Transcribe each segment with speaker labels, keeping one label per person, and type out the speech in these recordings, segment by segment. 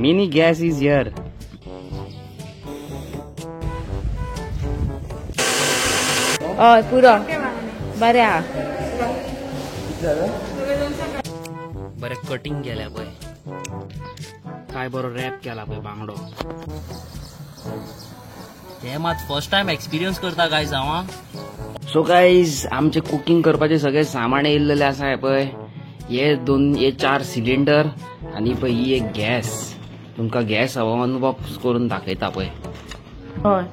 Speaker 1: Mini gas is here.
Speaker 2: हय पुरो बरें आहा.
Speaker 1: बरें कटिंग केल्या पळय, काय बरो रॅप केला पळय बांगडो.
Speaker 3: हे मात फर्स्ट टायम एक्सपिरियन्स करता गायज हांव.
Speaker 1: सो गायज आमचे कुकिंग करपाचे सगळे सामान येयल्लेले आसा पळय. हे दोन हे 4 सिलिंडर आनी पळय ही एक गॅस. तुमकां गॅस हांव अनबॉक्स करून दाखयता पळय.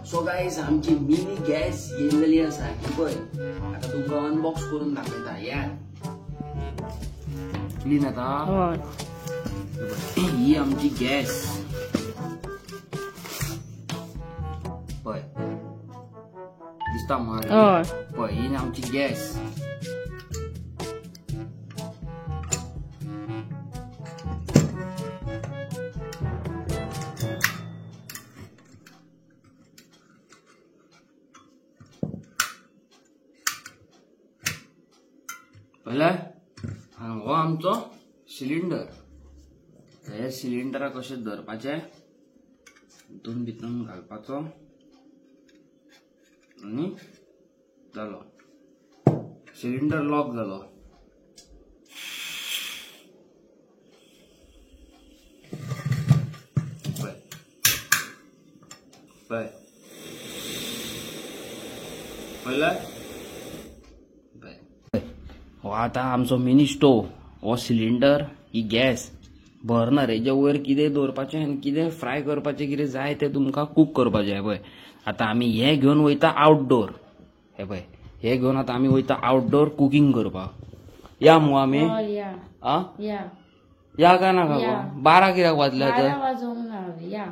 Speaker 1: सो गायज आमची मिनी गॅस येयल्लेली आसा ही पळय, आतां तुमकां अनबॉक्स करून दाखयता. या क्लीन आतां ही आमची गॅस पळय दिसता मरे. पळय ही आमची गॅस. पळयलें आनी हो आमचो सिलिंडर. हे सिलिंडराक कशें धरपाचें, हितून भितून घालपाचो आनी जालो सिलिंडर लॉक जालो. पळय पळय पळयलें. हो आतां आमचो मिनी स्टोव. हो सिलिंडर ही गॅस बर्नर हेजे वयर कितें दवरपाचें आनी कितें फ्राय करपाचें कितें जाय तें तुमकां कूक करपाचें. पळय आतां आमी हें घेवन वयता आउटडोर. हे पळय हें घेवन आतां आमी वयता आउटडोर कुकींग करपाक. या मगो आमी आ या काय नाका गो? 12 कित्याक वाजले आतां?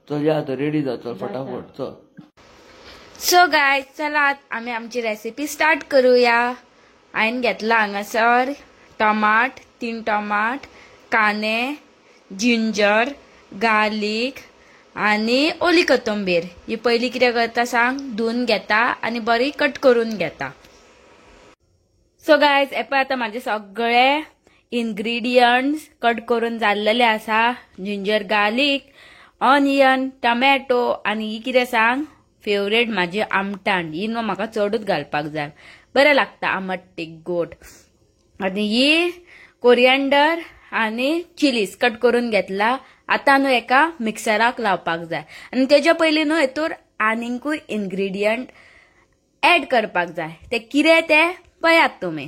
Speaker 1: चल या तर रेडी जा, चल फटाफट चल.
Speaker 2: सो गायज चलात आमी आमची रेसिपी स्टार्ट करूया. हांवें घेतला हांगासर टमाट, 3 टमाट, कांदे, जिंजर, गार्लीक आनी ओली कोथंबीर. ही पयली कितें करता सांग, धुवन घेता आनी बरी कट करून घेता. सो गायज हे पळय आतां म्हाजे सगळे इन्ग्रिडियंट्स कट करून जाल्लेले आसा. जिंजर, गार्लीक, ऑनियन, टमॅटो आनी ही कितें सांग फेवरेट म्हाजी आमटाण. ही न्हू म्हाका चडूच घालपाक जाय, बरें लागता आमट तीख गोड. आनी ही कोरियंडर आनी चिलीज कट करून घेतला. आतां न्हू एका मिक्सराक लावपाक जाय आनी तेज्या पयलीं न्हू हेतूर आनीकूय इन्ग्रिडियंट एड करपाक जाय. ते कितें ते पळयात तुमी.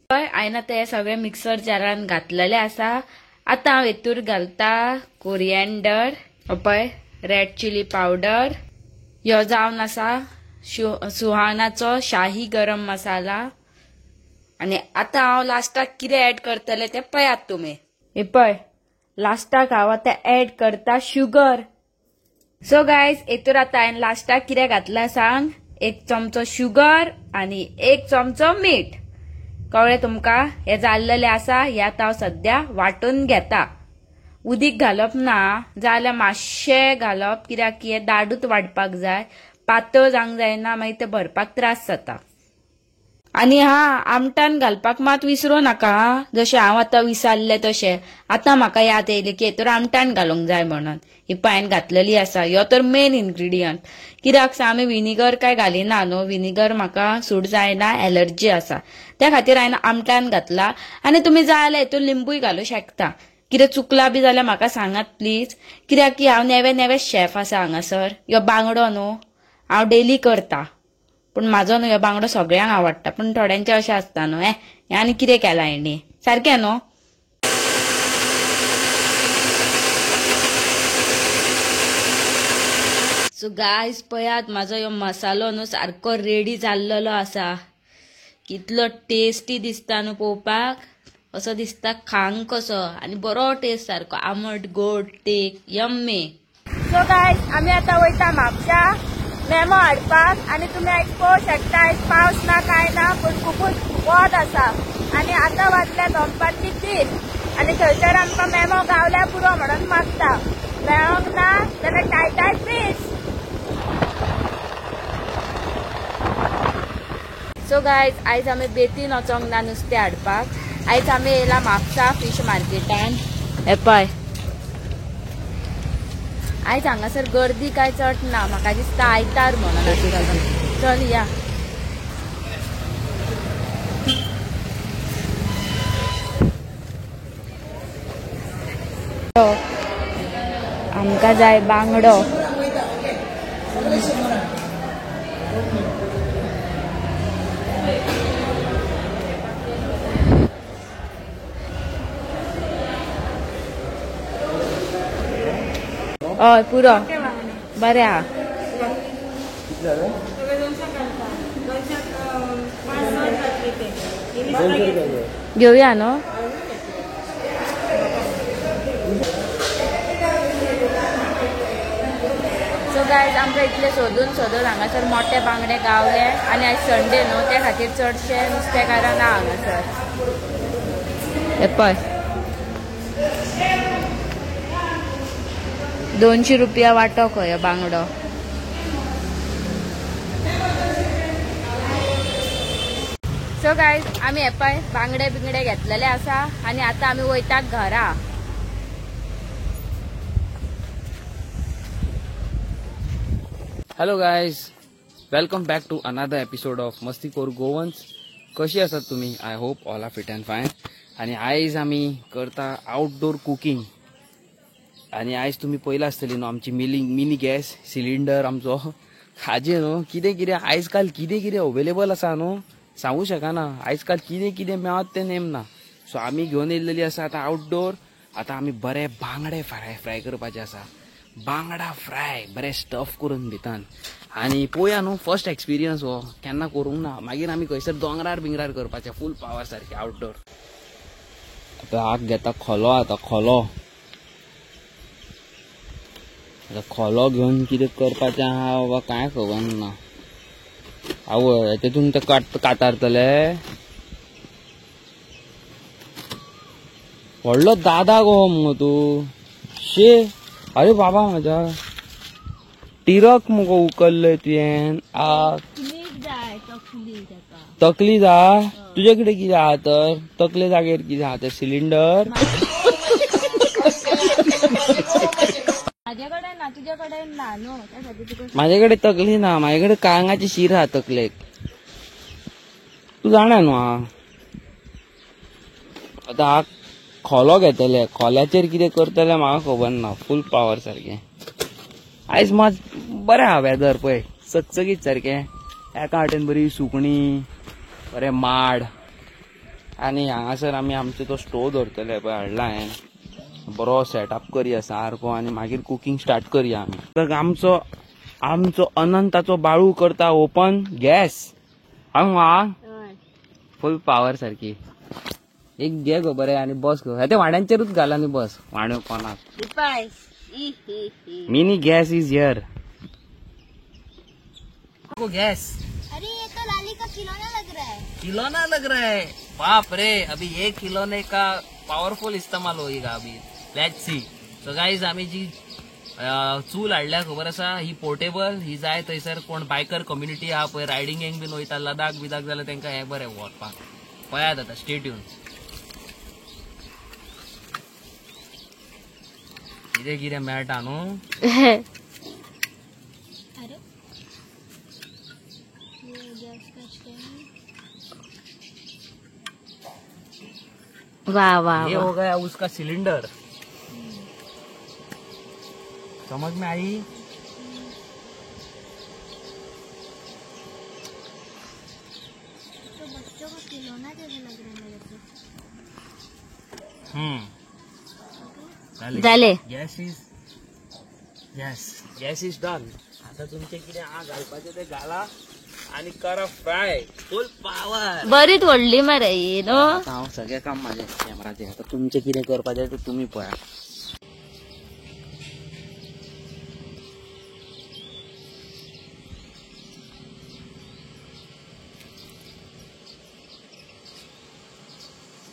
Speaker 2: पळय हांवें आतां हे सगळे मिक्सर जारान घातलेले आसा. आतां हांव हेतूर घालता कोरियंडर, पळय रेड चिली पावडर, ह्यो जावन आसा सुहानाचो शाही गरम मसाला. आनी आतां हांव लास्टाक कितें एड करतलें तें पळयात तुमी. हे पळय लास्टाक हांव आतां एड करता शुगर. सो गायज हेतूर आतां हांवें लास्टाक कितें घातलां सांग, 1 चमचो शुगर आनी 1 चमचो मीठ. कळ्ळें तुमकां? हें जाल्लेलें आसा. हें आतां हांव सद्या वांटून घेता. उदीक घालप ना, जाल्यार मातशें घालप, कित्याक की हें दाडूच वांटपाक जाय, पातळ जावंक जायना, मागीर तें भरपाक त्रास जाता. आनी हा आमटान घालपाक मात विसरूं नाका, जशें हांव आतां विसरलें तशें. आतां म्हाका याद येयली की हेतूर आमटान घालूंक जाय म्हणून. ही पायन घातलेली आसा. ह्यो तर मेन इन्ग्रिडियंट. कित्याक सांग आमी विनिगर काय घालिना न्हू, विनिगर म्हाका सूट जायना, एलर्जी आसा, त्या खातीर हांवें आमटान घातला. आनी तुमी जाय जाल्यार हेतूर लिंबूय घालूं शकता. कितें चुकलां बी जाल्यार म्हाका सांगात प्लीज, कित्याक की हांव नेवे नेवे शेफ आसा हांगासर. ह्यो बांगडो न्हू हांव डेली करता, पूण म्हाजो न्हू ह्यो बांगडो सगळ्यांक आवडटा, पूण थोड्यांचें अशें आसता न्हू, हें आनी कितें केलां हेणी सारकें न्हू. सो गायज पळयात म्हाजो ह्यो मसालो न्हू सारको रेडी जाल्लेलो आसा. कितलो टेस्टी दिसता न्हू पळोवपाक, असो दिसता खांक कसो आनी बरो टेस्ट सारको आमट गोड टेक यम्मी. सो गायज आमी आतां वयता म्हापशा मेमो हाडपाक. आनी तुमी आयज पळोवंक शकता आयज पावस ना काय ना, पूण खुबूच वत आसा. आनी आतां वाजल्या दनपारची 3 आनी थंयसर आमकां मेमो गावल्या पुरो म्हणून मागता. मेळोंक ना जाल्यार टायटाय फीश. सो गायज आयज आमी बेतीन वचोंक ना नुस्तें हाडपाक. आयज आमी येयला म्हापसा फीश मार्केटान. हे पळय आयज हांगासर गर्दी काय चड ना, म्हाका दिसता आयतार म्हणून. चल या. आमकां जाय बांगडो. हय पुरो बरें आहा. घेवया न्हू. सो गायज आमकां इतले सोदून सोदून हांगासर मोठे बांगडे गावले आनी आयज संडे न्हू, त्या खातीर चडशे नुस्तेकारां ना हांगासर. हे पळय 200 रुपया वांटो खंय बांगडो. सो गायज आमी हे पळय बांगडे बिंगडे घेतलेले आसा आनी आतां आमी वयता घरा.
Speaker 1: Hello guys, welcome back to another episode of Mastikhor Goans. कशी आसात तुम्ही? I hope all are fit and fine. आनी आयज आमी करता आउटडोर कुकिंग. आनी आयज तुमी पळयला आसतली न्हू आमची मिनी गॅस सिलिंडर आमचो हाजे न्हू कितें कितें आयज काल कितें कितें अवेलेबल आसा न्हू सांगू शकना. आयज काल कितें कितें मेळत तें नेम ना. सो आमी घेवन येयल्लेली आसा आतां आउटडोर. आतां आमी बरे बांगडे फ्राय करपाचे आसा. बांगडा फ्राय बरे स्टफ करून भितर. आनी पळोवया न्हू फर्स्ट एक्सपिरियन्स हो, केन्ना करूंक ना. मागीर आमी खंयसर दोंगरार बिंगरार करपाचें फूल पावर सारकें आउटडोर. आतां आग घेता खोलो, आतां खोलो, आतां खोलो घेवन कितें करपाचें आहा बाबा कांय खबर ना. आवय तेतून ते कातारतले. व्हडलो दादा गो मुगो तूं. शे अरे बाबा म्हज्या टिरक मुगो उकल्लय तुवें. तकली जाय तुजे कडेन कितें आहा तर? तकले जागेर कितें आहा तर? सिलिंडर म्हाजे कडेन तकली ना, म्हाजे कडेन काळंगाची शीर आहा तकलेक. तूं जाणा न्हू. आतां हा खोलो घेतले, खोल्याचेर कितें करतले म्हाका खबर ना. फूल पावर सारकें. आयज मात बरें आहा वेदर पळय, चकचकीत सारकें. एका वाटेन बरी सुकणी, बरें माड. आनी हांगासर आमी आमचो तो स्टोव दवरतले पळय हाडला हांवें. बरो सेटअप करया सारको आनी मागीर कुकींग स्टार्ट करया आमी. तर आमचो आमचो अनंताचो बाळू करता ओपन गॅस. हांव हा फूल पावर सारकी. एक घे गो बरें आनी बस गो. ते वाड्यांचेरूच घाल आनी बस वाड्यो कोणाक. Mini gas is here. Gas.
Speaker 4: अरे ये तो लाली का खिलौना लग रहा है.
Speaker 3: खिलौना लग रहा है, बाप रे. अभी ये खिलौने का पावरफुल इस्तेमाल होएगा अभी. Let's see. So guys आमी जी चूल हाडल्या खबर आसा, ही पोर्टेबल, ही जाय थंयसर कोण बायकर कम्युनिटी आहा पळय रायडिंगेक बीन वयता लडाख बिदाक जाल्यार तेंकां हें बरें व्हरपाक. पळयात आतां, स्टे ट्यून. कितें कितें मेळटा न्हू.
Speaker 2: वाह वाह,
Speaker 3: ये हो गया उसका सिलेंडर. समझ में आई?
Speaker 4: तो बच्चों को खिलौना जैसे लग रहा है मेरे को.
Speaker 2: झाले.
Speaker 3: Gas is yes, gas is done. आता तुमचे कितें आहा घालपाचें ते घाला आनी करा फ्राय फूल पावर.
Speaker 2: बरीच व्हडली मरे ही न्हू.
Speaker 1: हांव सगळें काम म्हाजें कॅमेराचें. आतां तुमचें कितें करपाचें तें तुमी पळया.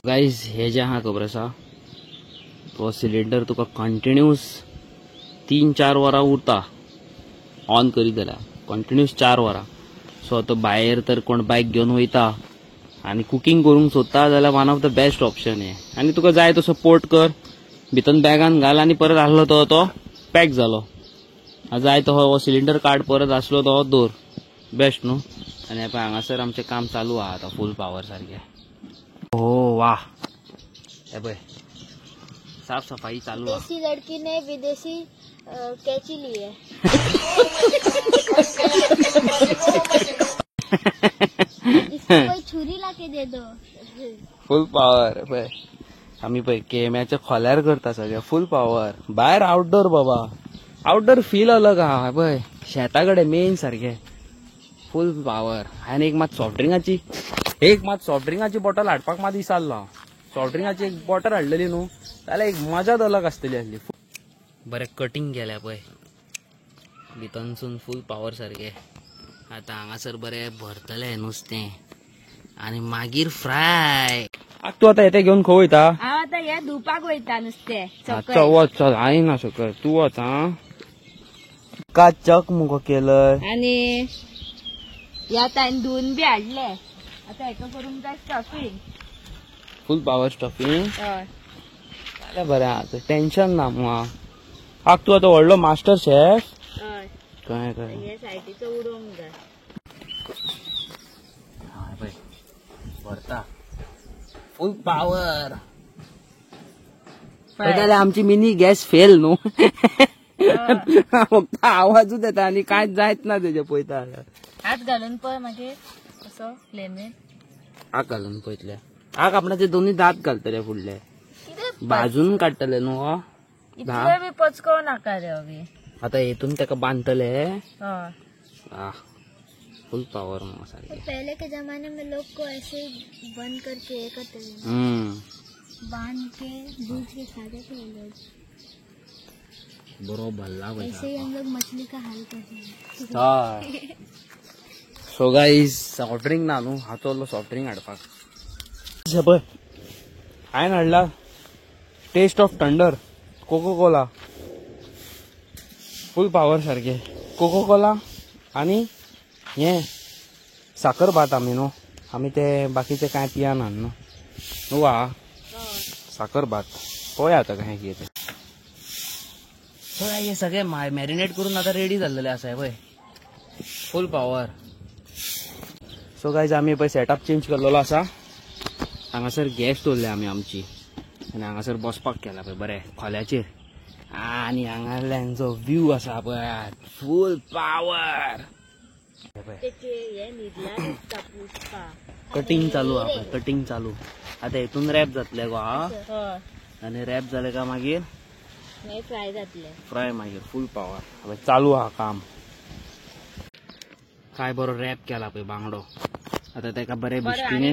Speaker 1: गायज हे जे आहा खबर आसा, तो सिलिंडर तुका कंटिन्यूस 3-4 वरां उरता ऑन करीत जाल्यार, कंटिन्यूस 4 वरां. सो आतां भायर तर कोण बायक घेवन वयता आनी कुकींग करूंक सोदता जाल्यार one of the best option हे. आनी तुका जाय तसो पोर्ट कर, भितर बॅगान घाल आनी परत आहलो तो तो पॅक जालो. जाय तो हो सिलिंडर काड परत आसलो तो दवर, बेस्ट न्हू. आनी हे पळय हांगासर आमचें काम चालू आहा आतां फूल पावर सारकें. हो वा, हे पळय साफ सफाई चालू आहा.
Speaker 4: देसी लड़की ने विदेशी कैची ली है. इसको कोई छुरी ला के दे दो.
Speaker 1: फुल पावर. पळय आमी पळय केम्याच्या खोल्यार करता सगळें फुल पावर. भायर आउटडोर बाबा, आउटडोर फील अलग आहा. पळय शेता कडेन मेन सारकें फुल पावर. आनी एक मात सॉफ्ट ड्रिंकाची, एक मात सॉफ्ट ड्रिंकाची बॉटल हाडपाक मात विसरलो हांव. सॉफ्ट ड्रिंकाची एक बॉटल हाडलेली न्हू जाल्यार एक मजाच अलग आसतली आसली. बरें कटींग केल्या पळय भितनसून फूल पावर सारकें. आतां हांगासर बरें भरतलें नुस्तें आनी मागीर फ्राय. तूं आतां येते घेवन खंय वयता?
Speaker 2: हांव आतां हे धुवपाक वयता नुस्तें.
Speaker 1: चल वच, चल हांव ना सकयल, तूं वच. आं का चक मुगो केलंय
Speaker 2: आनी ह्या आतां धुवन बी हाडले. आतां हेका करूंक जाय स्टफींग,
Speaker 1: फूल पावर स्टफींग.
Speaker 2: हय
Speaker 1: जालें बरें आतां टेन्शन ना मुगो. आग तूं आतां व्हडलो मास्टर शेफ.
Speaker 2: हय
Speaker 1: कळ्ळें कळ्ळें.
Speaker 2: हे सायडीचो उडोवंक जाय.
Speaker 1: हय पळय भरता फूल पावर. जाल्यार आमची मिनी गॅस फेल न्हू, फक्त आवाजूच येता आनी कांयच जायत ना तेजे. पळयता
Speaker 2: हात घालून पळय मागीर असो फ्लेमीन.
Speaker 1: आग घालून पळयतले, आग आपणाचे दोनूय दांत घालतले फुडले, भाजून काडटले न्हू.
Speaker 2: इतले बी पचको नाका रे अभी.
Speaker 1: आतां हेतून तेका बांदतले.
Speaker 2: हय
Speaker 1: फुल पावर मग सारकें.
Speaker 4: पहले के जमाने में लोग को ऐसे बंद करके ये करते थे, बांध के भूज के खाते थे लोग.
Speaker 1: बरो भल्ला
Speaker 4: ऐसे ही हम लोग मछली का हाल करते हैं.
Speaker 1: सो गाईज सॉफ्ट ड्रिंक ना न्हू, हांव चल्लो सॉफ्ट ड्रिंक हाडपाक. पळय हांवें हाडला taste of thunder Coca Cola, full power सारकें. कोको कोला आनी हें साकर भात. आमी न्हू आमी ते बाकीचे कांय पियाना न्हू. न्हू वा साकर भात पळया आतां कांय कितें तें. पळय हे सगळें मॅरिनेट करून आतां रेडी जाल्लेलें आसा पळय फूल पावर. सो गायज आमी पळय सेटअप चेंज केल्लो आसा. हांगासर गॅस दवरल्या आमी आमची आनी हांगासर बसपाक केला पळय बरें खोल्याचेर. आनी हांगासरल्यान जो व्यू आसा पळय फूल पावर. कटिंग चालू आहा पळय, कटिंग चालू. आतां हेतून रॅप जातलें गो. हा आनी रॅप जालें काय मागीर
Speaker 2: फ्राय जातलें,
Speaker 1: फ्राय मागीर फूल पावर. चालू आहा काम. काय बरो रॅप केला पळय बांगडो. आतां तेका बरें बिश्टीने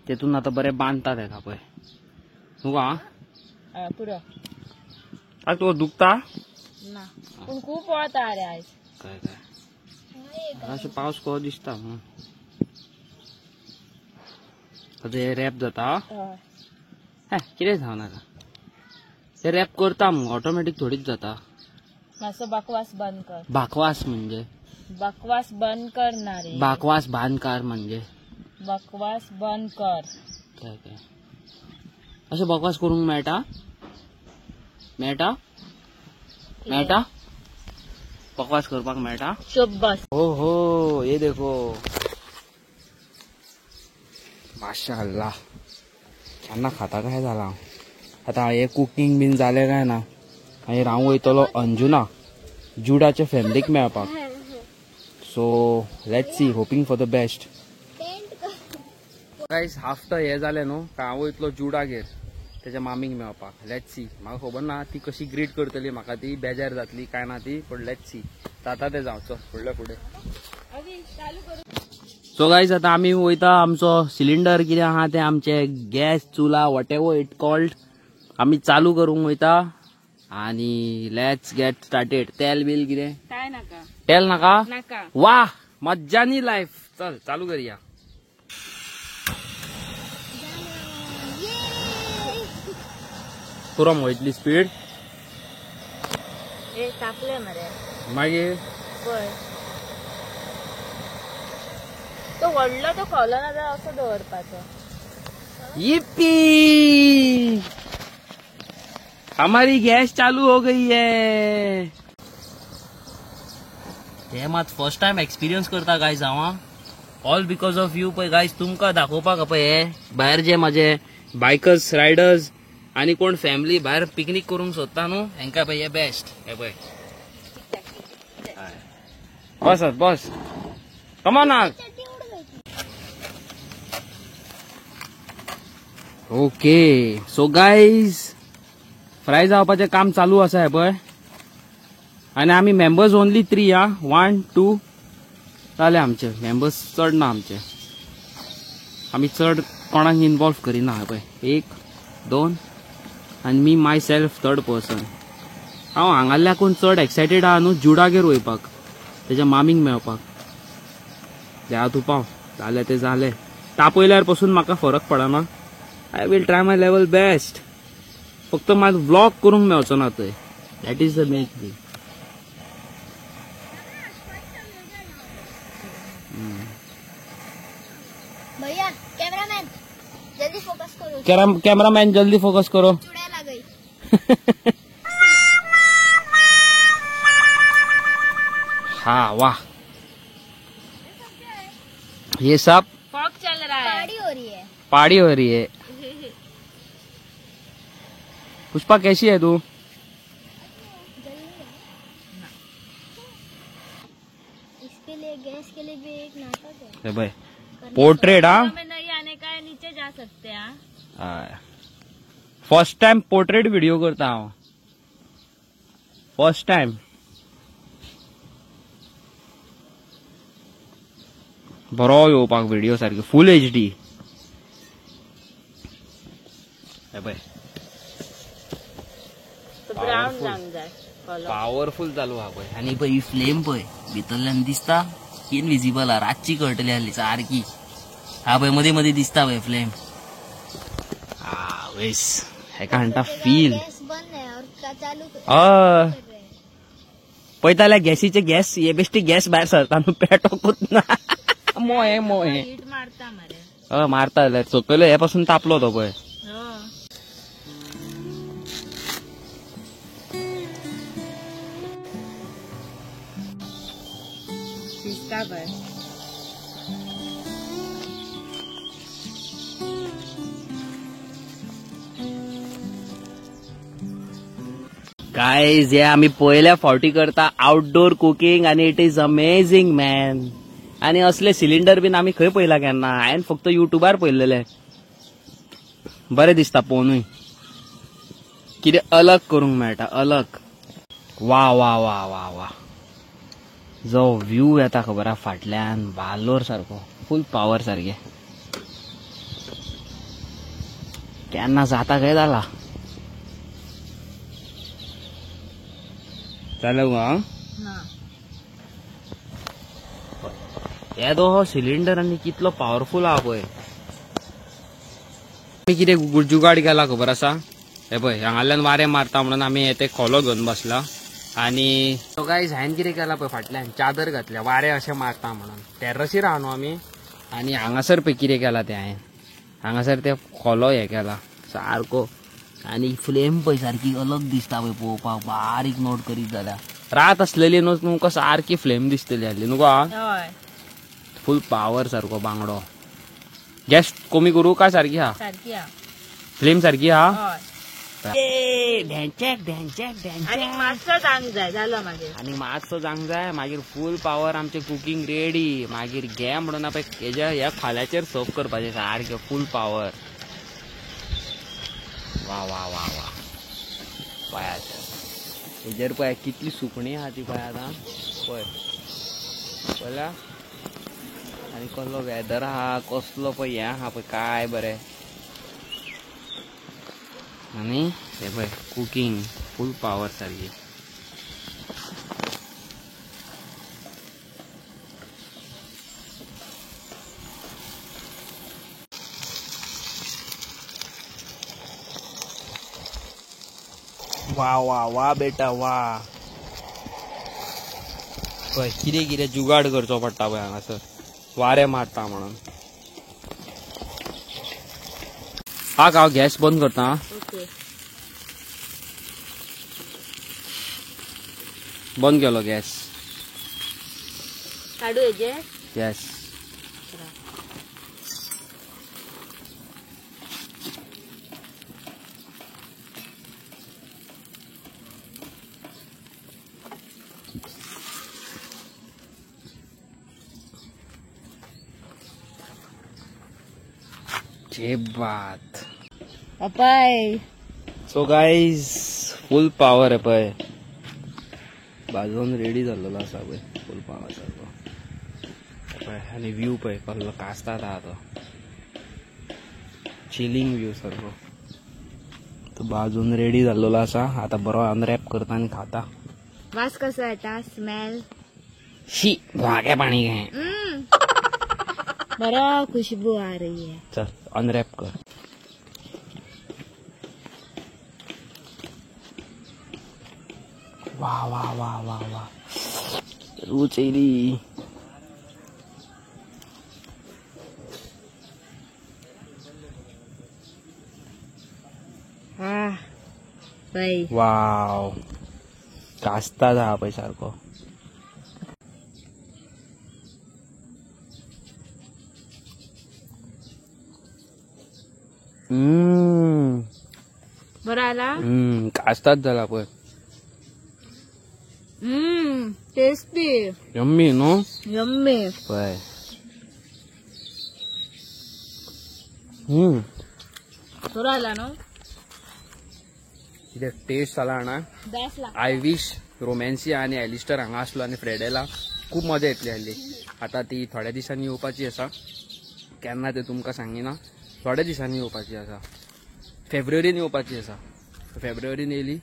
Speaker 1: तेतून आतां बरें बांदता तेका पळय न्हू. हा
Speaker 2: पुरो.
Speaker 1: आतां तुका दुखता
Speaker 2: ना पूण खूब वता रे आयज.
Speaker 1: काय काय अशें पावस कसो दिसता. आतां हे रॅप जाता. हें कितें जावं नाका, हे रॅप करता मुगो ऑटोमॅटीक थोडीच जाता.
Speaker 2: मातसो बकवास बंद कर.
Speaker 1: बकवास म्हणजे
Speaker 2: बकवास बंद कर ना रे.
Speaker 1: बकवास बांदकार म्हणजे
Speaker 2: बकवास बंद कर.
Speaker 1: काय काय अशें बकवास करूंक मेळटा? मेळटा मेळटा बकवास करपाक मेळटा?
Speaker 2: चुप बस.
Speaker 1: हो हो ये देखो माशाअल्लाह केन्ना खाता काय जाला. आतां हे कुकींग बीन जालें काय ना मागीर हांव वयतलो अंजुना जुडाच्या फॅमिलीक मेळपाक. So let's see, hoping for the best. Guys half तर हे जालें न्हू काय हांव वयतलो जुडागेर तेच्या मामीक मेळपाक. Let's see, म्हाका खबर ना ती कशी ग्रीट करतली म्हाका, ती बेजार जातली काय ना ती, पूण let's see जाता तें जावचो फुडल्या फुडें. सो गायज आतां आमी वयता आमचो सिलिंडर कितें आहा तें आमचे गॅस चुला what ever it called आमी चालू करूंक वयता आनी let's get started. तेल बील कितें
Speaker 2: काय नाका,
Speaker 1: तेल नाका
Speaker 2: नाका.
Speaker 1: वा मज्जानी लायफ. चल चालू करया. पुरो मगो इतली स्पीड.
Speaker 2: ए तापले मरे
Speaker 1: मागीर
Speaker 2: पळय तो व्हडलो तो खोलो ना जाल्यार असो दवरपाचो.
Speaker 1: यिप्पी हमारी गैस चालू हो गई है.
Speaker 3: हे मात फर्स्ट टायम एक्सपिरियन्स करता गायज हांव, ऑल because of you. पळय गायज तुमकां दाखोवपाक पळय हे भायर जे म्हाजे बायकर्स रायडर्स आनी कोण फॅमिली भायर पिकनीक करूंक सोदता न्हू हेंकां पळय हे बेस्ट. हे पळय बस बस come on. Okay so guys fry जावपाचें काम चालू आसा हे पळय. आनी आमी मेंबर्स ओनली 3 आ, 1 2 जाले आमचे मेंबर्स, चड ना आमचे, आमी चड कोणाक इनवॉल्व करिना. हे पळय 1 2 आनी मी my self third person. हांव हांगाल्ल्याकून चड एक्सायटेड आहा न्हू जुडागेर वयपाक, तेज्या मामीक मेळपाक. देवा तूं पाव, जालें तें जालें. तापयल्यार पसून म्हाका फरक पडना. I will try my level best. फक्त मात व्लॉग करूंक मेळचो ना थंय, that is the main thing.
Speaker 4: भैया कैमरामैन जल्दी फोकस करो,
Speaker 3: कैमरामैन जल्दी फोकस करो,
Speaker 4: चुड़ैल आ गई.
Speaker 3: हाँ वाह, ये सब
Speaker 2: फॉग चल रहा है,
Speaker 4: पहाड़ी हो रही है,
Speaker 3: पहाड़ी हो रही है. पुष्पा कैसी है तू?
Speaker 4: इसके लिए गैस के लिए भी एक नाटक है
Speaker 3: भाई, पोर्ट्रेट. हाँ
Speaker 2: नहीं आने का है, नीचे जा सकते हैं.
Speaker 3: फर्स्ट टाइम पोर्ट्रेट वीडियो करता हूँ, फर्स्ट टाइम. बरो येवपाक व्हिडिओ सारखे फूल एच डी. पळय पावरफुल चालू आहा पळय. आनी पळय ही फ्लेम पळय भितरल्यान दिसता, इनविजिबल आहा, रातची कळटली आहली सारकी. हा पळय मदीं मदीं दिसता पळय फ्लेम. वेस हेका म्हणटा फील. हय पळयता जाल्यार गॅसीचे गॅस हे बेश्टी गॅस भायर सरता न्हू, पेटोकूच ना. मोहे मोहे
Speaker 2: मारता मरे,
Speaker 3: मारता जाल्यार सकयल हे पासून तापलो तो पळय. गायज हे आमी पयल्या फावटी करता आउटडोर कुकिंग आनी it is amazing man. आनी असले सिलिंडर बीन आमी खंय पळयला केन्ना, हांवें फक्त युट्यूबार पळयलेले. बरें दिसता पळोवनूय, कितें अलग करूंक मेळटा, अलग. वा वा वा वा वा, जो व्यू येता खबर आहा फाटल्यान वालोर सारको, फूल पावर सारके. केन्ना जाता काय जाला जालें गो. येदो हो सिलिंडर आनी कितलो पावरफूल आहा पळय. आमी कितें जुगाड केला खबर आसा, हे पळय हांगाल्यान वारें मारता म्हणून आमी ते खोलो घेवन बसला. आनी गायज हांवें कितें केलां पळय, फाटल्यान चादर घातल्या वारें अशें मारता म्हणून. टेर्रसीर आहा न्हू आमी, आनी हांगासर पळय कितें केलां तें हांवें, हांगासर ते खोलो हे केला सारको. आनी फ्लेम पळय सारकी अलग दिसता पळय पळोवपाक, बारीक नोट करीत जाल्यार. रात आसलेली न्हू तुमकां सारकी फ्लेम दिसतली आहली न्हू गो, फूल पावर सारको बांगडो. गॅस कमी करू काय सारकी आहा? फ्लेम सारकी आहा. आनी मातसो जावंक जाय, मागीर फूल पावर आमचें कुकींग रेडी. मागीर घे म्हणून पळय हेज्या ह्या खाल्याचेर सर्व करपाचें सारकें फूल पावर. वा वा वा वा, पळयात हेजेर पळय कितली सुकणी आहा ती पळय आतां पळय पळयल्या. आनी कसलो वेदर आहा, कसलो पळय हें आहा पळय, काय बरें. आनी हे पळय कुकींग फूल पावर सारकी. वा वा वा बेटा वा. पळय कितें कितें जुगाड करचो पडटा पळय हांगासर वारें मारता म्हणून. हा हांव गॅस बंद करता. बंद केलो गॅस.
Speaker 2: काडू हेजे.
Speaker 1: येस. जे बात
Speaker 2: पपाय.
Speaker 1: सो गायज फुल पावर आहे पळय, भाजून रेडी झालेलो आसा पळय, फुल पावर सारको पळय. आनी व्यू पळय कसलो कास्तात आहा तो, चिलींग व्यू सारको. तो भाजून रेडी झालेलो आसा, आता बरो अनरॅप करता आनी खाता.
Speaker 2: वास कसो येता, स्मेल
Speaker 1: शी वागे पाणी घे,
Speaker 2: बरो खुशबू आ रही है.
Speaker 1: चल अनरॅप कर. वा वा वा वा वा, रूच येयली. वाव कास्ताद आहा पळय सारको.
Speaker 2: बरो आला.
Speaker 1: कास्ताद जाला पळय.
Speaker 2: टेस्टी,
Speaker 1: यम्मी न्हू,
Speaker 2: यम्मी
Speaker 1: पळय.
Speaker 2: बरो आला न्हू,
Speaker 1: कितें टेस्ट जाला ना. I wish रोमॅन्सी आनी एलिस्टर हांगा आसलो आनी फ्रेडेला खूब मजा येतली आसली. आतां ती थोड्या दिसांनी येवपाची आसा, केन्ना ते तुमकां सांगिना, थोड्या दिसांनी येवपाची आसा, फेब्रुवारीन येवपाची आसा. फेब्रुवारीन येयली,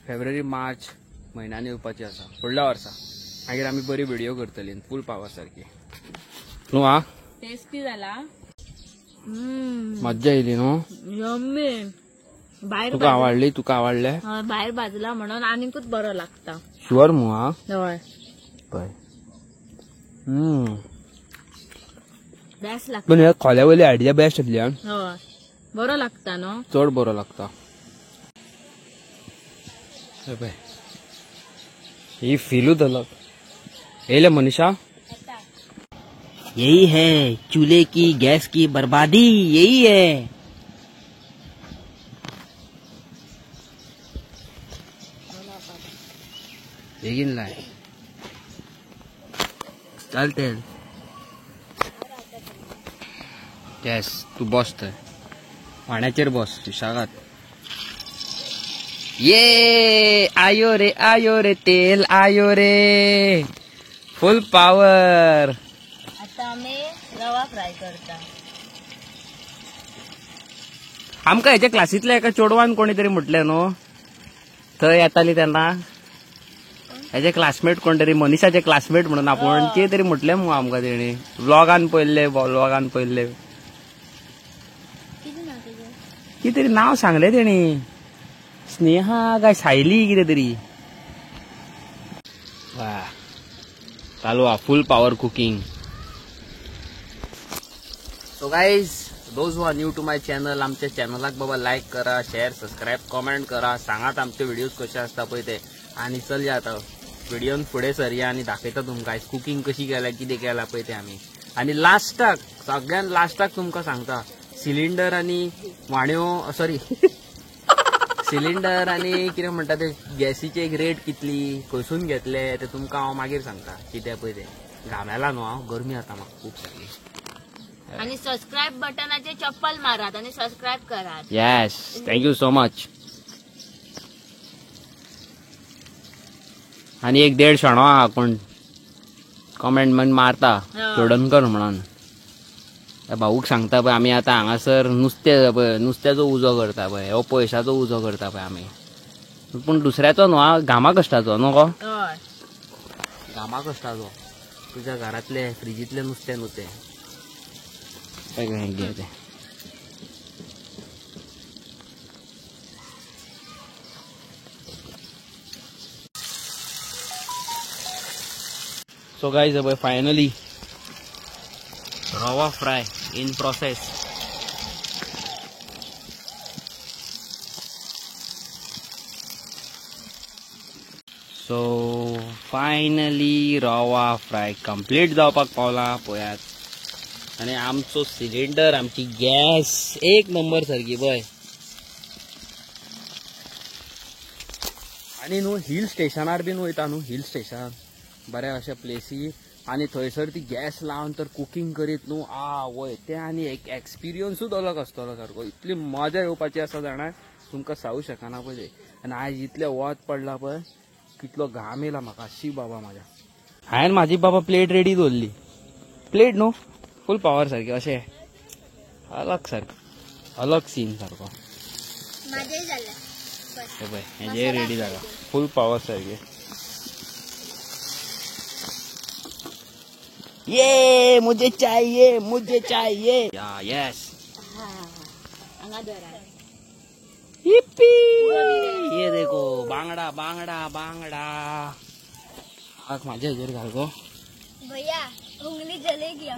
Speaker 1: फेब्रुवारी मार्च म्हयन्यान येवपाची आसा फुडल्या वर्सा. मागीर आमी बरी व्हिडिओ करतली फूल पावर सारकी न्हू. हा
Speaker 2: टेस्टी जाला,
Speaker 1: मज्जा येयली न्हू,
Speaker 2: यम्मी. भायर
Speaker 1: तुका आवडली, तुका आवडले,
Speaker 2: भायर भाजला म्हणून आनीकूच बरो लागता.
Speaker 1: शुअर मू? हा
Speaker 2: हय
Speaker 1: पळय.
Speaker 2: बेस्ट लागता.
Speaker 1: पण ह्या खोल्या वयली आयडिया बेस्ट येतली.
Speaker 2: हय बरो लागता न्हू,
Speaker 1: चड बरो लागता. पळय ही फिलू जालो. येयले मनीषा, यही है चूल्हे की गैस की बर्बादी, यही है. बेगीन लाय, चल तेल. गॅस तू बस थंय वाण्याचेर बस सुशागात. ये आयो रे, आयो रे तेल आयो रे, फुल पावर.
Speaker 2: आता आमी रवा फ्राय करता.
Speaker 1: आमकां हेच्या क्लासींतल्या एका चेडवान कोणी तरी म्हटलें न्हू, थंय येताली तेन्ना हेजे क्लासमेट कोण तरी, मनीषाचे क्लासमेट म्हणून आपूण कितें तरी म्हटलें मगो आमकां तेणी, व्लॉगान पळयल्ले, व्लॉगान पळयल्ले कितें तरी नांव सांगलें तेणी, स्नेहा काय सायली कितें तरी. वा चालू आ full power cooking. So guys, those who are new to my channel, आमच्या चॅनलाक बाबा लायक करा, शेअर, सबस्क्रायब, कॉमेंट करा, सांगात आमचे व्हिडिओज कशे आसता पळय ते. आनी चल या आतां व्हिडिओन फुडें सरया आनी दाखयता तुमकां आयज कुकींग कशी केल्या, कितें केलां पळय तें आमी. आनी लास्टाक, सगळ्यान लास्टाक तुमकां सांगता, सिलिंडर आनी वाण्यो, सॉरी सिलिंडर आनी कितें म्हणटा ते गॅसीची एक रेट कितली, खंयसून घेतले ते तुमकां हांव मागीर सांगता कितें पळय तें. घामेला न्हू हांव, गरमी जाता म्हाका खूब सारकी.
Speaker 2: आणि सबस्क्राइब बटनाचे चप्पल मारात आणि सबस्क्राइब करात.
Speaker 1: Yes, thank you so much. आणि एक देड शाणो आहा कोण कॉमेंट म्हण मारता चोडणकर म्हणून, त्या भाऊक सांगता पळय आमी आतां हांगासर नुस्तें पळय, नुस्त्याचो उजो करता पळय, हो पयशाचो उजो करता पळय आमी, पूण दुसऱ्याचो न्हू, घामा कश्टाचो न्हू गो, घामा कश्टाचो. तुज्या घरांतले फ्रिजींतले नुस्तें न्हू तें. घे तें. सो गायज पळय finally rava fry in process. So finally rava fry complete जावपाक पावला पळयात. आनी आमचो सिलिंडर, आमची गॅस एक नंबर सारकी पळय. आनी न्हू हिल स्टेशनार बीन वयता न्हू, हिल स्टेशन बऱ्या अशा प्लेसी, आनी थंयसर ती गॅस लावन तर कुकींग करीत न्हू, आ वय तें आनी एक एक्सपिरियन्सूच अलग आसतलो सारको. इतली मजा येवपाची आसा जाणा, तुमकां सांगू शकना पळय. आनी आयज इतलें वत पडलां पळय, कितलो घाम येयला म्हाका, शी बाबा म्हाज्या. हांवें म्हाजी बाबा प्लेट रेडी दवरली, प्लेट न्हू फूल पावर सारकी, अशें अलग सारको, अलग सीन सारको. पळय हेजे रेडी जाला फूल पावर सारके. ये मुझे चाहिए, मुझे चाहिए. या यस ये देखो बांगडा बांगडा बांगडा. आग माझ्या हेजेर घाल गो
Speaker 4: भैया, उंगली जलेगी.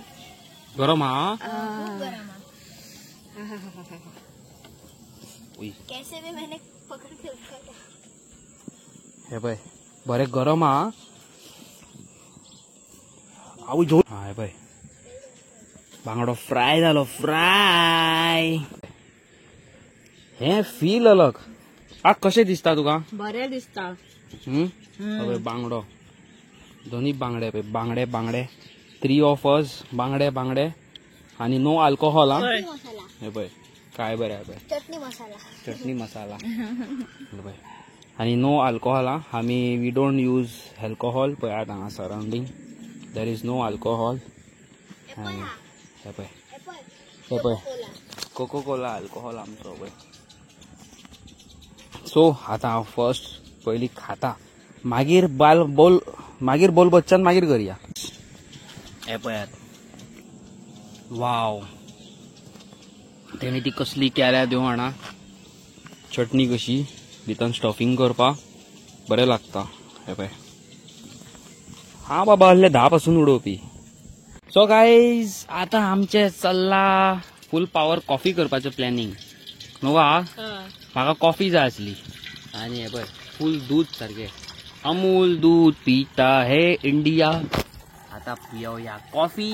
Speaker 1: गरम हा,
Speaker 4: गरम. कैसे भी मैंने पकड़ के रखा.
Speaker 1: हे पळय बरे गरम हा. आवय जो हा, हे पळय बांगडो फ्राय जालो, फ्राय. हे फील अलग. आ कशें दिसता तुका?
Speaker 2: बरें दिसता.
Speaker 1: पळय बांगडो, दोनी बांगडे पळय, बांगडे बांगडे, 3 ऑफ अस, बांगडे बांगडे. आनी नो अल्कोहोल. हा हे पळय काय बरें पळय,
Speaker 4: चटणी मसाला,
Speaker 1: चटणी मसाला पळय. आनी नो अल्कोहोल. हा आमी we don't use alcohol. पळयात हांगा surrounding there is no alcohol. हे पळय, हे पळय कोको कोला अल्कोहोल आमचो पळय. सो आतां हांव फर्स्ट पयलीं खाता, मागीर बाल बोल, मागीर बोल बच्चन मागीर करया. हे पळयात, वाव, तेणी ती कसली केल्या देव जाणा, चटणी कशी भितर स्टफींग करपाक बरें लागता. हे पळय, हा बाबा आहले 10 पासून उडोवपी. सो गायज आतां आमचें चल्ला फूल पावर कॉफी करपाचें प्लॅनिंग न्हू गा. म्हाका कॉफी जाय आसली. आनी हे पळय फूल दूद सारकें, अमूल दूध पिता हे इंडिया. आतां पियोया कॉफी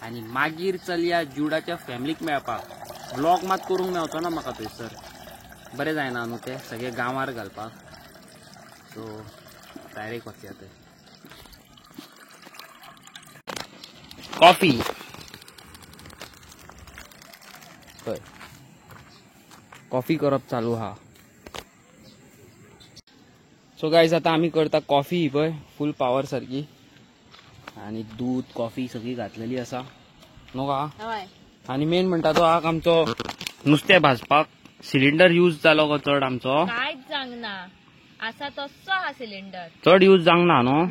Speaker 1: आनी मागीर चलया जुडाच्या फॅमिलीक मेळपाक. ब्लॉग मात करूंक मेवचो ना म्हाका थंयसर, बरें जायना न्हू तें सगळें गांवार घालपाक. सो डायरेक्ट वचया थंय. कॉफी पळय, कॉफी करप चालू आहा. सो गायज आतां आमी करता कॉफी पळय फूल पावर सारकी, आनी दूद कॉफी सगळी घातलेली आसा न्हू गा. आनी मेन म्हणटा तो आग आमचो नुस्तें भाजपाक सिलिंडर यूज जालो गो चड आमचो,
Speaker 2: कांयच जावंक ना, आसा तसो हा सिलिंडर,
Speaker 1: चड यूज जावंक ना न्हू,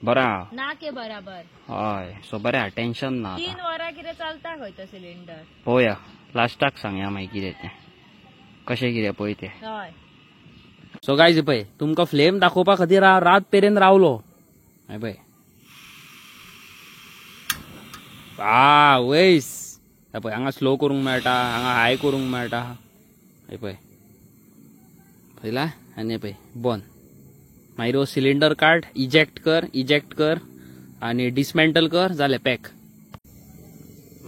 Speaker 1: बरें आहा
Speaker 2: ना के बराबर.
Speaker 1: हय, सो बरें आहा, टेन्शन ना.
Speaker 2: 3 वरां कितें चलता खंय तो सिलिंडर.
Speaker 1: पळोवया लास्टाक सांगया मागीर कितें तें, कशें कितें पळय तें.
Speaker 2: हय.
Speaker 1: सो गायज पळय तुमकां फ्लेम दाखोवपा खातीर हांव रात मेरेन रावलो. हय पळय, आ वयस, हे पळय हांगा स्लो करूंक मेळटा, हांगा हाय करूंक मेळटा. हे पळय पळयला, आनी हे पळय बंद. मागीर हो सिलिंडर काड, इजेक्ट कर, इजेक्ट कर आनी डिसमेंटल कर, जालें पॅक.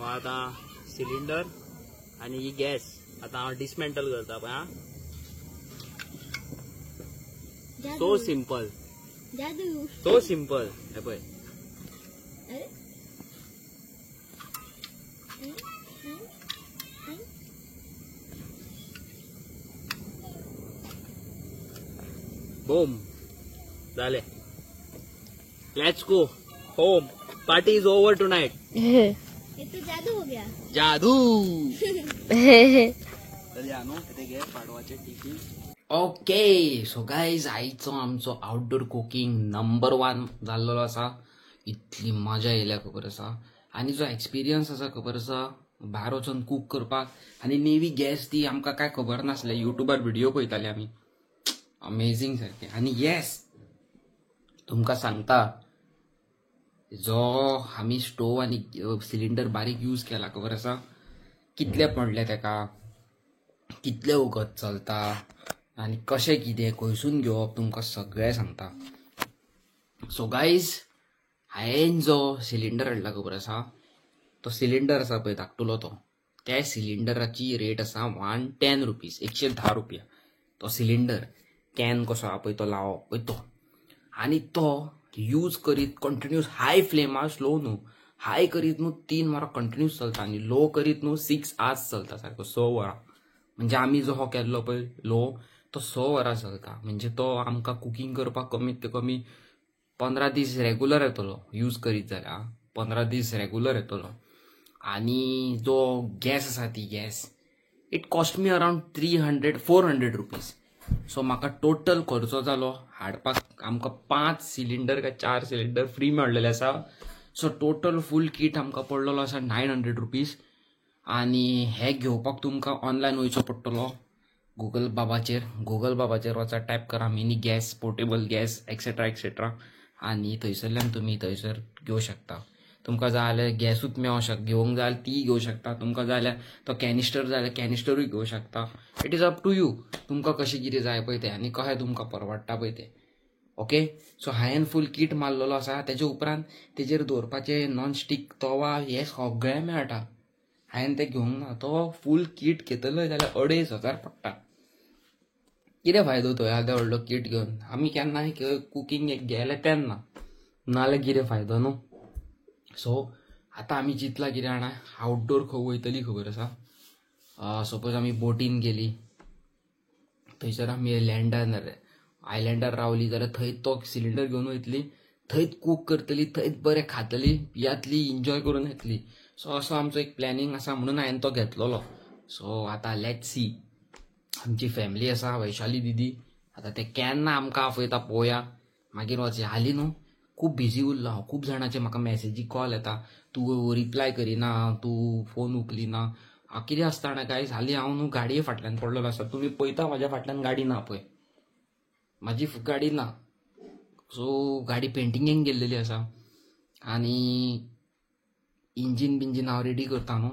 Speaker 1: आतां सिलिंडर आनी ही गॅस आतां हांव डिसमेंटल करता पळय. हा, सो सिंपल, सो सिंपल. हे पळय बूम, जालें. Let's go home, party is over tonight.
Speaker 4: ये तो जादू हो गया,
Speaker 1: जादू. ओके सो गायज, आयचो आमचो आउटडोर कुकींग नंबर 1 जाल्लो आसा. इतली मजा येयल्या खबर आसा, आनी जो एक्सपिरियन्स आसा खबर आसा भायर वचून कूक करपाक. आनी नेवी गॅस ती आमकां कांय खबर नासलें, युट्यूबार व्हिडियो पळयताले आमी, अमेझींग सारकें. आनी येस तुमकां सांगता, जो आमी स्टोव आनी सिलिंडर बारीक यूज केला खबर आसा, कितले पडले तेका, कितले वखद चलता आनी कशें कितें खंयसून घेवप तुमकां सगळें सांगता. सो गायज, हांवें जो सिलिंडर हाडला खबर आसा, तो सिलिंडर आसा पळय धाकटुलो तो, त्या सिलिंडराची रेट आसा 110 रुपीज, 110 रुपया तो सिलिंडर can कसो आहा पळय तो लावप पळय तो. आनी तो यूज करीत कंटिन्यूस हाय फ्लेम आहा, स्लो न्हू, हाय करीत न्हू 3 वरां कंटिन्यूस चलता आनी लो करीत न्हू 6 आवर्स चलता सारको, 6 वरां. म्हणजे आमी जो हो केल्लो पळय लो तो 6 वरां चलता. म्हणजे तो आमकां कुकींग करपाक कमीत कमी 15 दीस रेगुलर येतलो यूज करीत जाल्यार, 15 दीस रेगुलर येतलो. आनी जो गॅस आसा ती gas it cost me around 300-400 rupees. So म्हाका टोटल खर्चो जालो हाडपाक आमकां 5 सिलिंडर काय 4 सिलिंडर फ्री मेळलेले आसा. सो टोटल फूल कीट आमकां पडलेलो आसा 900 रुपीज. आनी हे घेवपाक तुमकां ऑनलायन वयचो पडटलो गुगल बाबाचेर. गुगल बाबाचेर वचा, टायप करा mini gas, portable gas etcetera etcetera, आनी थंयसरल्यान तुमी थंयसर घेवं शकता. तुमकां जाय जाल्यार गॅसूच मेळोंक शकता, घेवंक जाय जाल्यार ती घेवं शकता, तुमकां जाय जाल्यार तो कॅनिस्टर जाय जाल्यार कॅनिस्टरूय घेवं शकता. It is up to you, तुमकां कशें कितें जाय पळय तें आनी कशें तुमकां परवडटा पळय तें. ओके, सो हांवें फूल कीट मारलेलो आसा. तेजे उपरांत तेजेर दवरपाचें नॉन स्टीक तवा हें सगळें मेळटा. हांवें तें घेवंक ना. तो फूल कीट घेतलो जाल्यार 2500 पडटा. कितें फायदो तो येदो व्हडलो कीट घेवन? आमी केन्नाय कुकींग गेले तेन्ना, नाल्यार कितें फायदो न्हू. सो आतां आमी चिंतला कितें जाणा, आवटडोर खंय वयतली खबर आसा. सपोज आमी बोटीन गेली, थंयसर आमी लँडार आयलँडार रावली जाल्यार थंय तो सिलिंडर घेवन वयतली, थंयच कूक करतली, थंयच बरें खातली, पियातली, एन्जॉय करून येतली. सो असो आमचो एक प्लॅनिंग आसा म्हणून हांवें तो घेतलेलो. सो आतां let's see, आमची फॅमिली आसा, वैशाली दिदी, आतां ते केन्ना आमकां आपयता पळोवया, मागीर वचया. हालीं न्हू खूब बिजी उरलो हांव, खूब जाणांचे म्हाका मॅसेजी कॉल येता, तूं रिप्लाय करिना, तूं फोन उखलिना. कितें आसता जाणा गायज, हालीं हांव न्हू गाडये फाटल्यान पडलेलो आसा. तुमी पळयता म्हाज्या फाटल्यान गाडी ना पळय, म्हाजी गाडी ना. सो गाडी पेंटिंगेक गेल्लेली आसा आनी इंजीन बिंजीन हांव रेडी करता न्हू.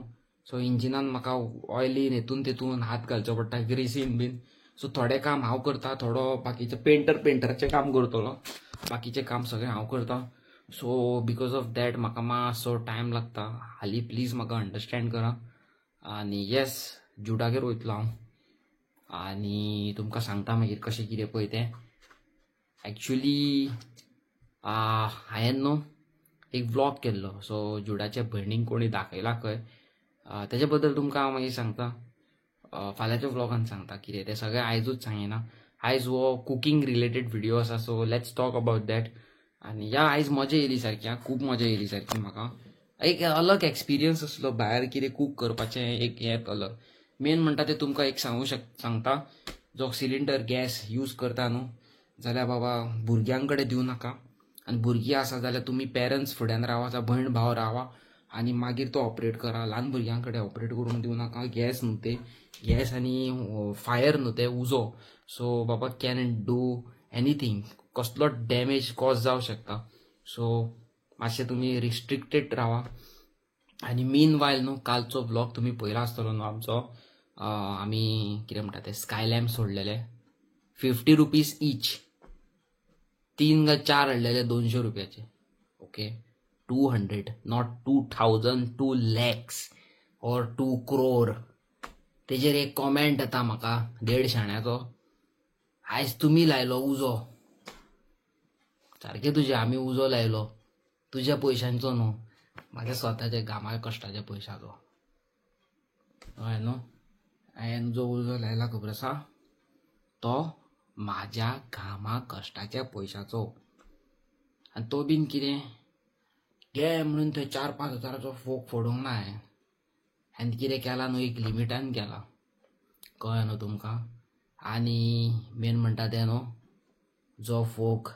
Speaker 1: सो इंजिनान म्हाका ऑयलीन हेतून तेतून हात घालचो पडटा, ग्रेसीन बीन. सो थोडें काम हांव करता, थोडो बाकीचें पेंटराचें काम करतलो, बाकीचें काम सगळें हांव करता. सो because of that म्हाका मातसो टायम लागता. हालीं प्लीज म्हाका अंडरस्टँड करा. आनी येस, जुडागेर वयतलो हांव आनी तुमकां सांगता मागीर कशें कितें पळय तें. एक्चुली हांवें न्हू एक व्लॉग केल्लो, सो जुडाच्या भयणीक कोणी दाखयला खंय, तेजे बद्दल तुमकां हांव मागीर सांगता, फाल्यांच्या व्लॉगान सांगता कितें तें सगळें. आयजूच सांगिना, आयज हो कुकींग रिलेटेड व्हिडिओ आसा. So let's talk about that. आनी या आयज मजा येयली सारकी, खूब मजा येयली सारकी म्हाका. एक अलग एक्सपिरियन्स आसलो भायर कितें कूक करपाचें, एक हें अलग. मेन म्हणटा तें तुमकां एक सांगू सांगता, जो सिलिंडर गॅस यूज करता न्हू जाल्यार बाबा भुरग्यां कडेन दिवं नाका. आनी भुरगीं आसा जाल्यार तुमी पेरंट्स फुड्यान रावा, जावं भयण भाव रावा आनी मागीर तो ऑपरेट करा. ल्हान भुरग्यां कडेन ऑपरेट करूंक दिवं नाका. गॅस न्हू तें, गॅस आनी फायर न्हू तें, उजो. सो बाबा can do anything, कसलो डॅमेज कॉज जावं शकता. सो मातशें तुमी रिस्ट्रिक्टेड रावा. आनी मीन वायल न्हू कालचो व्लॉग तुमी पळयला आसतलो न्हू आमचो, आमी कितें म्हणटा ते स्काय लॅम्प सोडलेले 50 रुपीज ईच, 3 काय 4 हाडलेले 200 रुपयाचे. Okay, 200, not 2000, 2 lakhs or 2 crore. तेजेर एक कॉमेंट येता म्हाका देड शाण्याचो, आयज तुमी लायलो उजो, सारकें तुजें आमी उजो लायलो, तुज्या पयशांचो न्हू, म्हाज्या स्वताच्या घामा कश्टाच्या पयशाचो. हय न्हू, हांवें जो उजो लायला खबर आसा तो म्हाज्या घामा कश्टाच्या पयशाचो. आनी तो बीन कितें घे म्हणून थंय 4-5 हजाराचो फोक फोडूंक ना हांवें. हांवें कितें केलां न्हू, एक लिमिटान केलां, कळ्ळें न्हू तुमकां. आनी मेन म्हणटा तें न्हू, जो फोक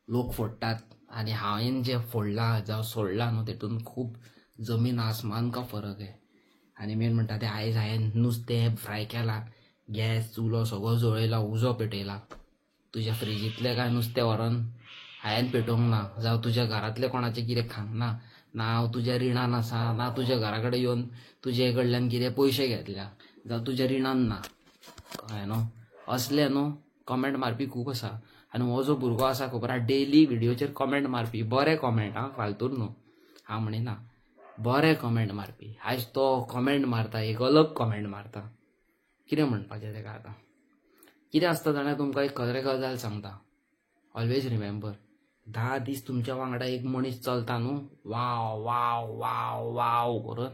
Speaker 1: लोक फोडटात आनी हांवें जें फोडलां जावं सोडलां न्हू तेतून खूब जमीन आसमान का फरक आहे. आनी मेन म्हणटा तें आयज हांवें नुस्तें फ्राय केलां, गॅस चुलो सगळो जळयला, उजो पेटयला. तुज्या फ्रिजींतलें काय नुस्तें व्हरोन हांवें पेटोवंक ना, जावं तुज्या घरांतलें कोणाचें कितें खावंक ना, ना हांव तुज्या रिणान आसा, ना तुज्या घरा कडेन येवन तुजे कडल्यान कितें पयशे घेतल्या, जावं तुज्या रिणान ना. कळ्ळें न्हू? असले न्हू कमेंट मारपी खूब आसा. आनी हो जो भुरगो आसा खबर आहा, डेली व्हिडियोचेर कॉमेंट मारपी, बरे कॉमेंट आं, फालतूर न्हू, हांव म्हणिना, बरे कॉमेंट मारपी. आयज तो कॉमेंट मारता, एक अलग कॉमेंट मारता. कितें म्हणपाचें तेका आतां? कितें आसता जाणा, तुमकां एक खरें गजाल सांगता. ऑलवेज रिमेंबर, 10 दीस तुमच्या वांगडा एक मनीस चलता न्हू, वाव वाव वाव वाव करून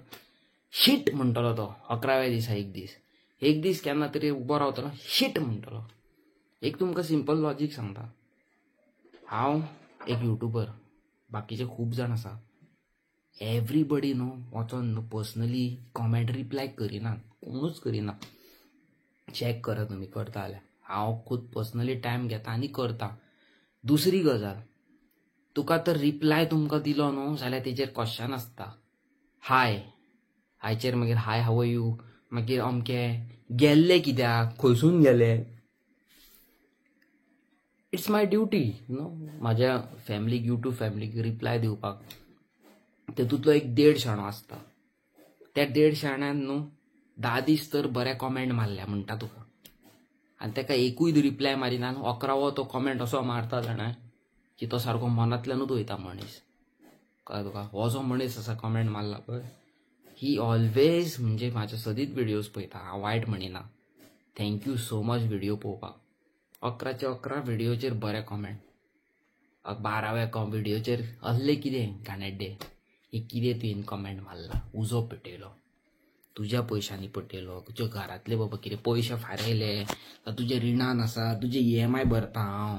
Speaker 1: शीट म्हणटलो तो 11व्या दिसा. एक दीस, एक दीस केन्ना तरी उबो रावतलो, शीट म्हणटलो. एक तुमकां सिंपल लॉजीक सांगता, हांव एक युट्यूबर, बाकीचे खूब जाण आसा, एवरीबडी न्हू वचोन न्हू पर्सनली कॉमेंट रिप्लाय करिना, कोणूच करिना. चॅक करा तुमी करता जाल्यार, हांव खूद पर्सनली टायम घेता आनी करता. दुसरी गजाल, तुका तर रिप्लाय तुमकां दिलो न्हू जाल्यार तेजेर क्वेश्चन आसता, हाय, हायचेर मागीर हाय how are you, मागीर अमके गेल्ले कित्याक, खंयसून गेले. It's my duty न्हू म्हाज्या फॅमिलीक, युट्यूब फॅमिलीक रिप्लाय दिवपाक. तेतूंतलो एक 1.5 शाणो आसता, त्या 1.5 शाण्यान न्हू 10 दीस तर बरे कॉमेंट मारल्या म्हणटा तुका, आनी तेका एकूय रिप्लाय मारिना. 11वो तो कॉमेंट असो मारता जाणा की तो सारको मनांतल्यानूच वयता मनीस. कळ्ळें तुका? हो जो मनीस आसा कॉमेंट मारला पळय, ही ऑलवेज म्हणजे म्हाजे सदींच व्हिडियोज पळयता, हांव वायट म्हणिना. Thank you so much video पळोवपाक. 11च्या 11 व्हिडियोचेर बरे कॉमेंट, 12व्या व्हिडियोचेर असले कितें घाणेड्डे, हे कितें तुवें कॉमेंट मारला, उजो पेटयलो, तुज्या पयशांनी पेटयलो, तुज्या घरांतले बाबा कितें पयशे फारायले, काय तुजे रिणान आसा, तुजे EMI भरता हांव,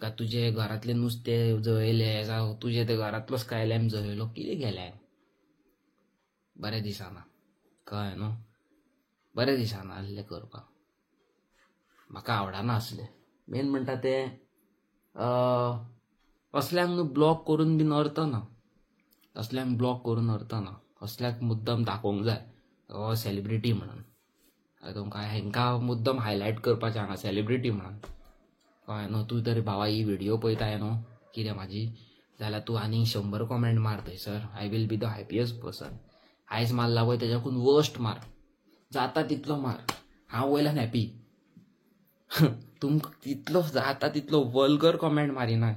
Speaker 1: काय तुजे घरांतलें नुस्तें जळयलें, जावं तुजें ते घरांतलो स्कायलॅम्प जळयलो, कितें गेलें. बरें दिसना, कळ्ळें न्हू, बरें दिसना असलें करपाक, म्हाका आवडना असलें. मेन म्हणटा तें असल्यांक न्हू ब्लॉक करून बीन अर्थ ना, असल्यांक ब्लॉक करून अर्थ ना, असल्याक मुद्दम दाखोवंक जाय हो सेलिब्रिटी म्हणून. तुमकां हेंकां मुद्दम हायलायट करपाचें हांगा सेलिब्रिटी म्हणून, कळ्ळें न्हू. तूं तरी भावा ही व्हिडियो पळयताय न्हू कितें म्हाजी, जाल्यार तूं आनीक 100 कॉमेंट मार थंयसर, I will be the happiest person. आयज मारला पळय तेज्याकून वर्स्ट मार, जाता तितलो मार, हांव वयल्यान हॅपी. तुमकां तितलो जाता तितलो वल्गर कॉमेंट मारिना.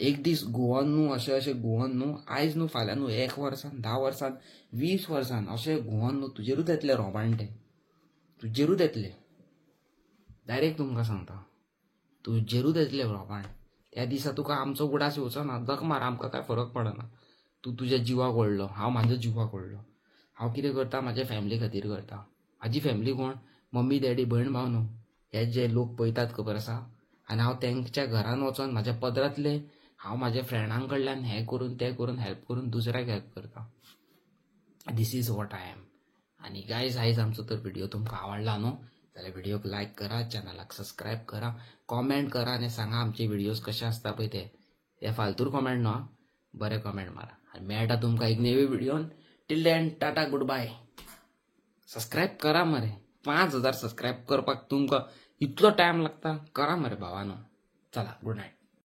Speaker 1: एक दीस गोवन न्हू अशें अशें गोवन न्हू, आयज न्हू फाल्यां न्हू, 1 वर्सान 10 वर्सान 20 वर्सान अशें गोवन न्हू तुजेरूच येतले रोबांटे, तुजेरूच येतले, डायरेक्ट तुमकां सांगता, तुजेरूच येतले रोबांट. त्या दिसा तुका आमचो उगडास येवचो ना, दक मार, आमकां कांय फरक पडना. तूं तुज्या जिवाक व्हडलो, हांव म्हाज्या जिवाक व्हडलो. हांव कितें करता म्हाज्या फॅमिली खातीर करता. म्हाजी फॅमिली कोण? मम्मी डॅडी भयण भाव न्हू, हे जे लोक पळयतात खबर आसा. आनी हांव तेंच्या घरान वचोन म्हाज्या पदरांतले हांव म्हाज्या फ्रेंडां कडल्यान हें करून तें करून हेल्प करून दुसऱ्याक हेल्प करता. This is what I am. आनी गायज, आयज आमचो तर व्हिडिओ तुमकां आवडला न्हू जाल्यार व्हिडियोक लायक करा, चॅनलाक सबस्क्रायब करा, कॉमेंट करा आनी सांगा आमचे व्हिडियोज कशे आसता पळय ते. हे फालतूर कॉमेंट न्हू, बरे कॉमेंट मारा. आनी मेळटा तुमकां एक नवी व्हिडियोन. Till then tata, good bye. Subscribe करा मरे, 5000 सबस्क्रायब करपाक तुमकां इतलो टायम लागता, करा मरे भावानो. चला, गुड नायट.